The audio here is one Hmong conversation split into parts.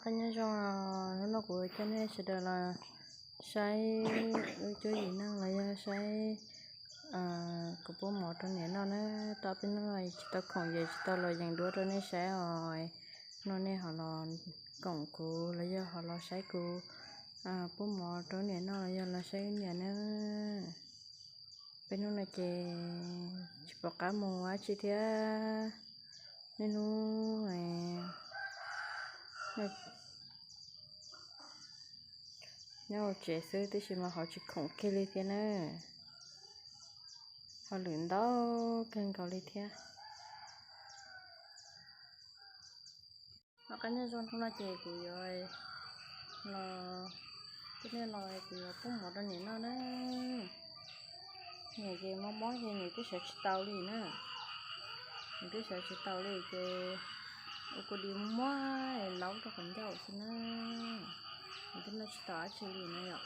Qab nyob zoo, hnub no kuv coj nej sawv daws los saib wb cuab yim neej los yog saib kuv pub mov rau niam noj na. Tau peb hnub no tsis tau khoom ces tsis tau los yees duab rau nej saib os. No nej ho los koom kuv los yog ho los saib kuv pub mov rau niam noj los yog los saib wb niam na. Peb hnub no ces tsis pom qab mus dab tsi thiab. Niaj hnub nyob hauv tsev xwb tib si mas ho tsis khoom kiag li thiab na. Ho lwm ntau kawg nkaus li thiab. Noj qab nyob zoo, hnub no ces kuv yuav los, coj nej los kuv yuav pub mov rau niam noj na. Niam ces mob mob ces nws twb sawv tsis tau li na. Nws twb sawv tsis tau li ces ua kua dis muag muag laub rau qhov ncauj xwb na. Nws twb noj tsis tau dab tsi li na yom.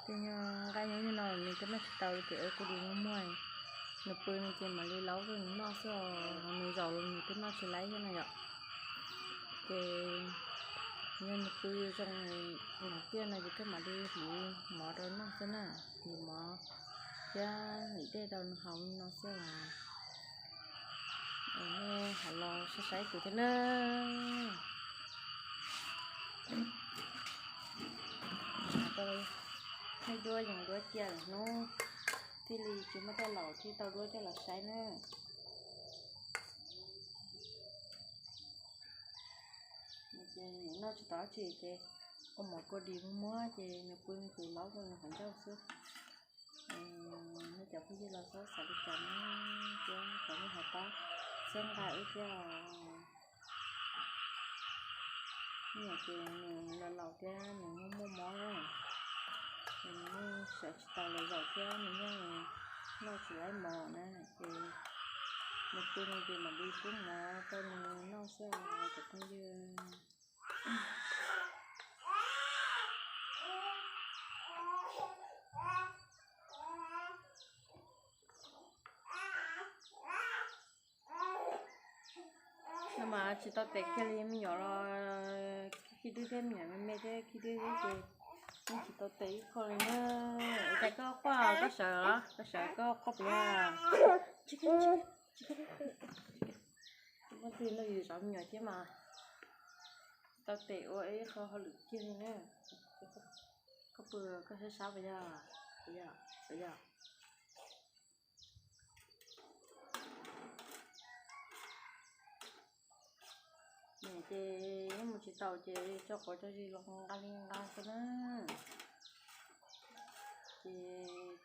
Twb nqa nyob no nws twb noj tsis tau li ces ua kua dis muag muag. Nws pw no ces mam li laub rau nws noj xwb os, nws zaum los nws twb noj tsis laib thiab na yom. Ces yog nws pw zoo tiag no ces koj mam li hliv mov rau noj xwb na, hliv mov thiab hliv dej rau nws haus li no xwb os. Nej ho los saib saib kuv thiab na. Thaij duab yees duab cia lawm hnub thiaj li tsis muaj tej laus thiaj tau duab coj los saib na. Ces nws noj tsis tau dab tsi ces ua mov kua dis muag muag ces nws pw ces laub rau nws qhov ncauj xwb. Nej cov phooj ywg los txhob xav li cas na, thiab thov nej ho pab txhawb nqa wb thiab os. Niam ces nws laus laus thiab nws muaj muaj mob na, nws yeej sawv tsis tau los zaum thiab nws yeej noj tsis laib mov na, ces nws pw no ces mam li pub mov rau nws noj xwb os cov phooj ywg. No mas tsis tau tes kiag li, me nyuam los khib dwb thiab, me nyuam me me thiab khib dwb thiab ces yeej tsis tau tes ib qho li na. Ua cas koj quaj, koj sawv los koj sawv, koj quaj puas yog? Muaj twg los yus zov me nyuam thiab mas tsis tau tes ua ib qho hauj lwm kiag li na. Koj pw koj sab sab puas yog? Puas yog? Puas yog? Niam ces yeej mus tsis tau ces tso quav tso zis los nqa li nqa xwb na. Ces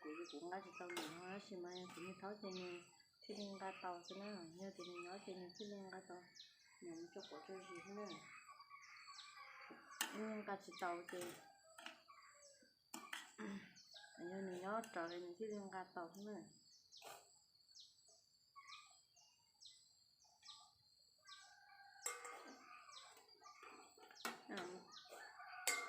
kuv ces kuv nqa tsis tau lwm no tab sis mas kuv niag thaub ces nws thiaj li nqa tau xwb na, yog tias nws nyob ces nws thiaj li nqa tau, nws mus tso quav tso zis xwb na. Nws nqa tsis tau ces yog nws nyob rawv nws thiaj li nqa tau xwb na.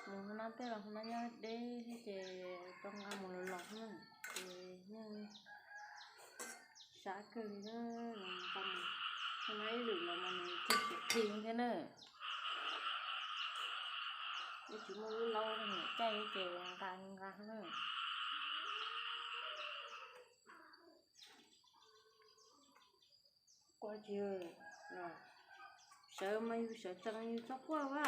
Mus hauv no tej los hauv no nyob deb thiab ces tau nqa mus los los xwb na, ces yeej sab kawg li na. Nqa mus hauv no ib lwm los mas nws tsis tsis qhi thiab na. Yeej tsis muaj lub laub niam caij ces nqa nqa xwb na. Quaj tsis, sawv mas yus sawv tsees yus txhob quaj a.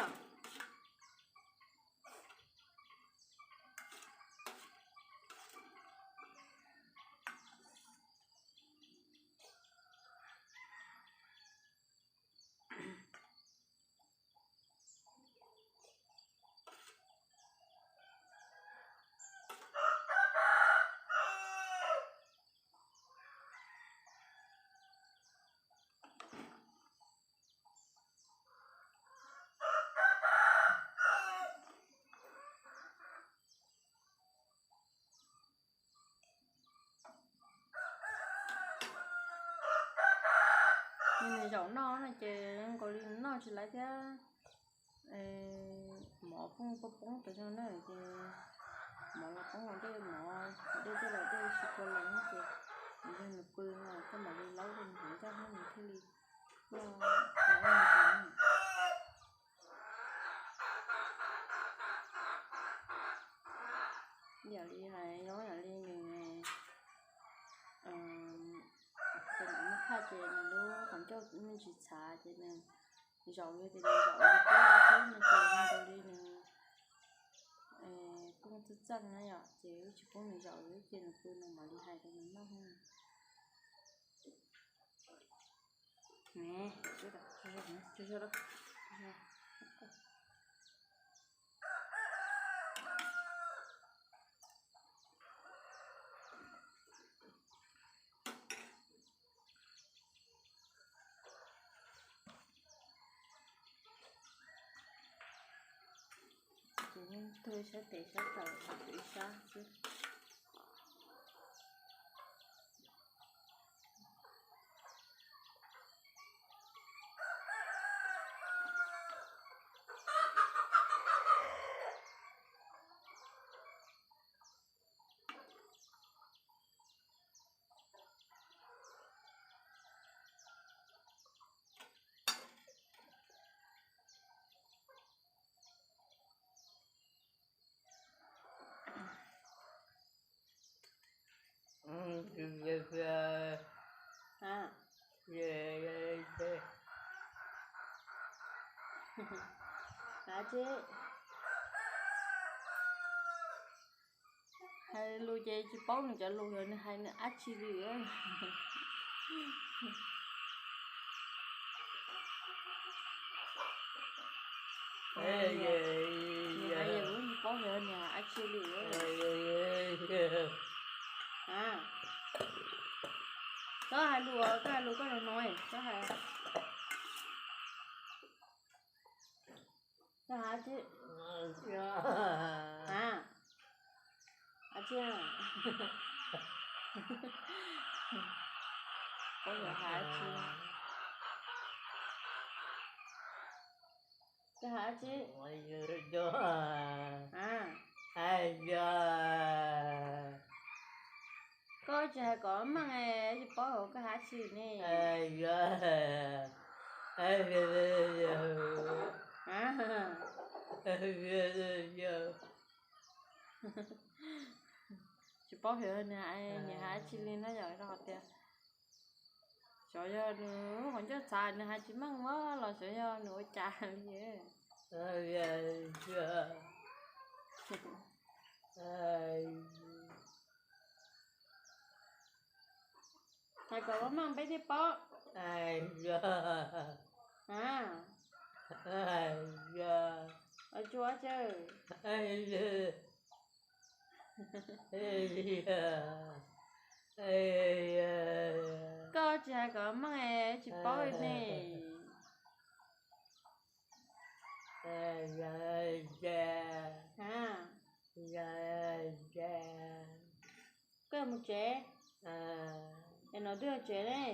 Nws zaum noj no ces nkaus li noj tsis laiv thiab. Mov poob poob poob tas zog na ces mov los poob los dej, mov dej tej los dej tsis tshua lees ces nws yog nws pw no koj mam li laub rau nws hauv ncauj nws thiaj li noj. Yog li hais, yog li nws, ces nws muaj phaj ces nws lub qhov ncauj me ntsis txhav ces nws zaum li tias nws zaum li qub xwb no ces zoo nkaus li nws poob txaj txaj na yom, ces wb tsis pub nws zaum, wb cia nws pw nws mam li hais rau nws noj. Ces yeej tuag sab tes sab taw, ib sab xwb. Hais lus ces tsis paub nws cov lus, yog nws hais nws dab tsi li. Nws hais yus tsis paub xyov nws hais dab tsi li. Txhob hais lus, koj hais lus koj no no, txhob hais. Koj hais dab tsi? Dab tsi? Koj hais dab tsi? Koj hais dab tsi? Koj tsis hais kom meej, tsis paub hauv koj hais dab tsi ne. Tsis paub xyov nws hais, nws hais dab tsi li na yom, rau qhov tias xyov yog nws lub qhov ncauj txhav nws hais tsis meej los xyov yog nws ua cas li. Hais kom meej meej peb thiaj paub. Tsuas tsawg. Koj tsis hais kom meej es tsis paub ne. Koj mus tsev. Es no twb yog tsev ne.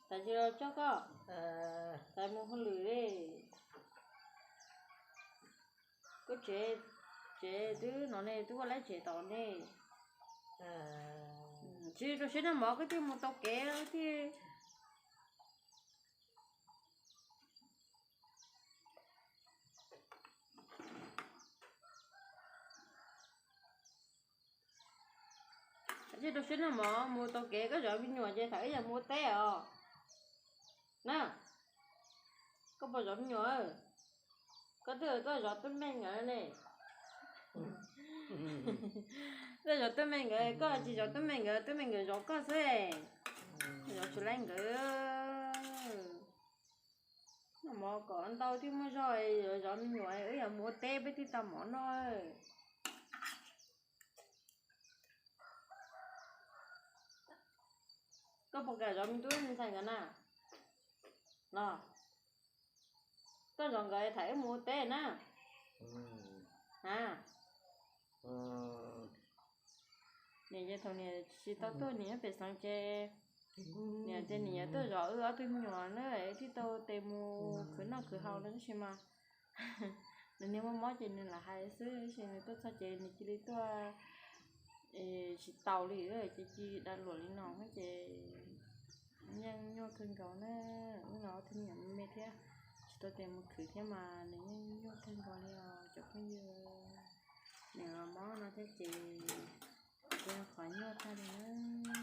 Tas tsis los coj koj, tas mus hauj lwm li. Koj tsev, tsev twb no ne, twb ua lab tsev tod ne. Tsis rau siab noj mov koj thiaj mus tau kev thiaj. Tsis rau siab noj mov mus tau kev, koj zov me nyuam ces thaum ib yam mus ua teb os na. Koj puas zov me nyuam? Koj twb tuaj zov tub me nkawd ne. Tuaj zov tub me nkawd, koj tsis zov tub me nkawd, tub me nkawd zov koj xwb. Zov tsis laib nkawd. Noj mov kom ntau thiaj muaj zog, zov me nyuam wb yog mus ua teb peb thiaj tau mov noj. Koj puas kam zov me tub me ntxhais nkawd na? Los, koj zov nkawd tham wb mus ua teb na. A, niam ces thaum niam tsis tau tuaj niam nyob pem xeev ces niam tias niam yuav tuaj zov wb ob tug me nyuam na, thiaj tau tes mus khwv noj khwv haus no tab sis mas nws niag mob mob ces nws lam hais xwb, tab sis nws tuaj txog ces nws cia li tuaj tsis taus li, ces cia li dag luam li no ces Yeej nyuaj kawg nkaus na. Wb los ob tug me nyuam me me thiab, tsis tau tes mus khwv thiab mas nws yeej nyuaj kawg nkaus li os cov phooj ywg. Nws los mob no thiab ces kuv qhov nyuaj tag li na.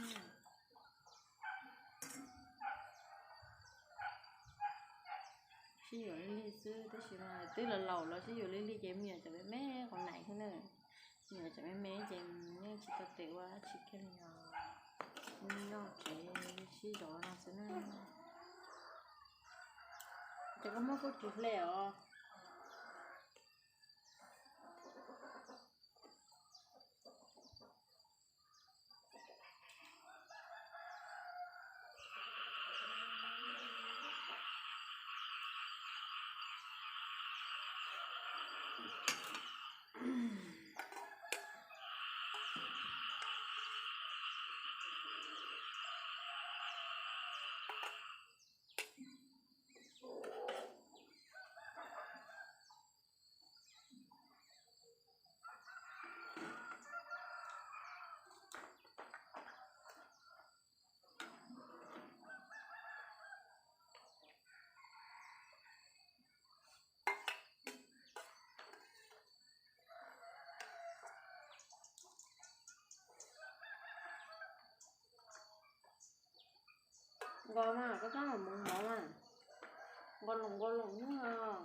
Sib yuav lig lig xwb tab sis mas twb los laus los sib yuav lig lig ces me nyuam cov me me qhov nais xwb na. Me nyuam cov me me ces yeej tsis tau tes ua dab tsi kiag li os. Nyob tsev sib zov no xwb na. Ces koj muab kuj ris hle os. Nqos mas koj txhob mam mus mov mas. Nqos loos nqos loos nawb.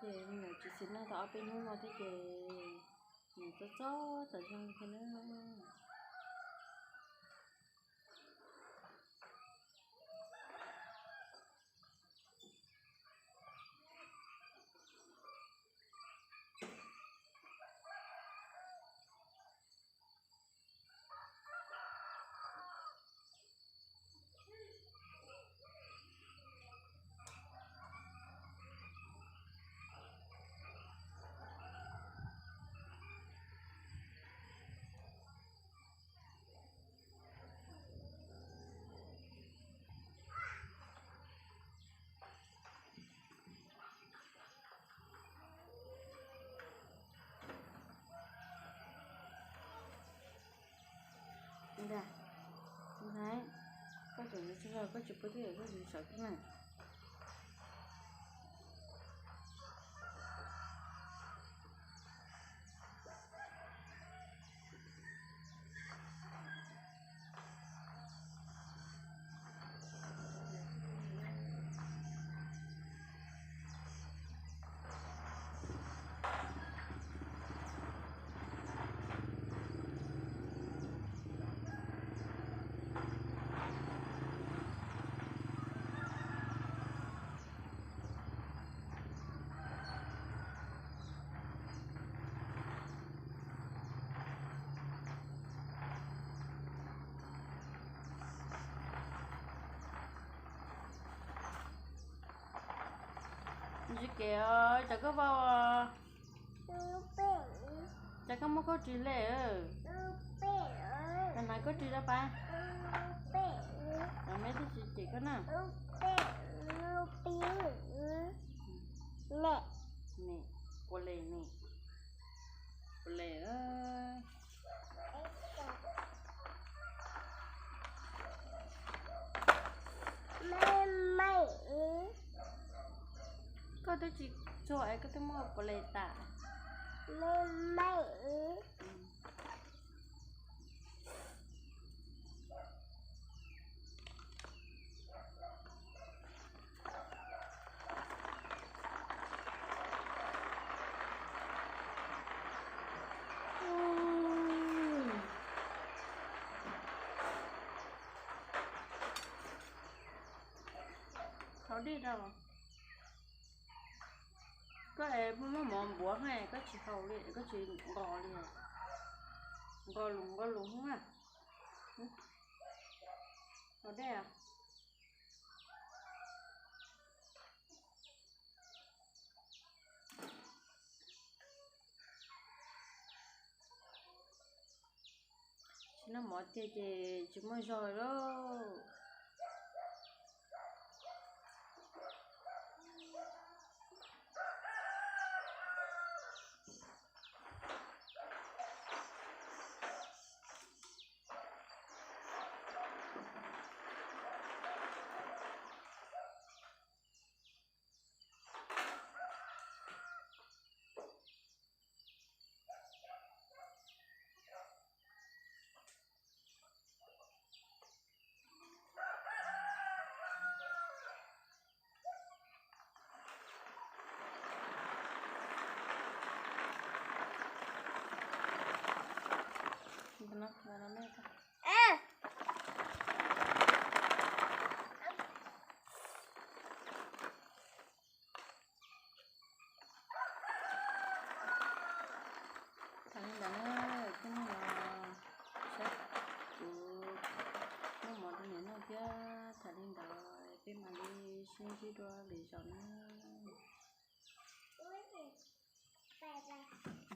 Ces me nyuam tsis xis neej tau ob peb hnub no thiab ces nws txob txob tas zog thiab na. Ntag, ntag, koj tseem tsis, koj tsis pub twb yog koj tsis sawv kiag na. Ntsis kev os, cas koj vau os? Cas koj muab koj ris hle? Cas hnav koj ris rau pab. Cov me twb tsis cem koj na. Twb tsis txuag es koj twb muab pov les tas. Haus dej rau. Koj es muaj mov npuav hos koj tsis haus li, koj tsis nqos li. Nqos lus nqos lus hos. Haus dej. Tsis noj mov tiag ces tsis muaj zog lauj. Tham li ntawd na, peb mus los saib kuv muab mov rau niam noj thiab. Tham li ntawd peb mam li sib ntsib dua lwm zaus na.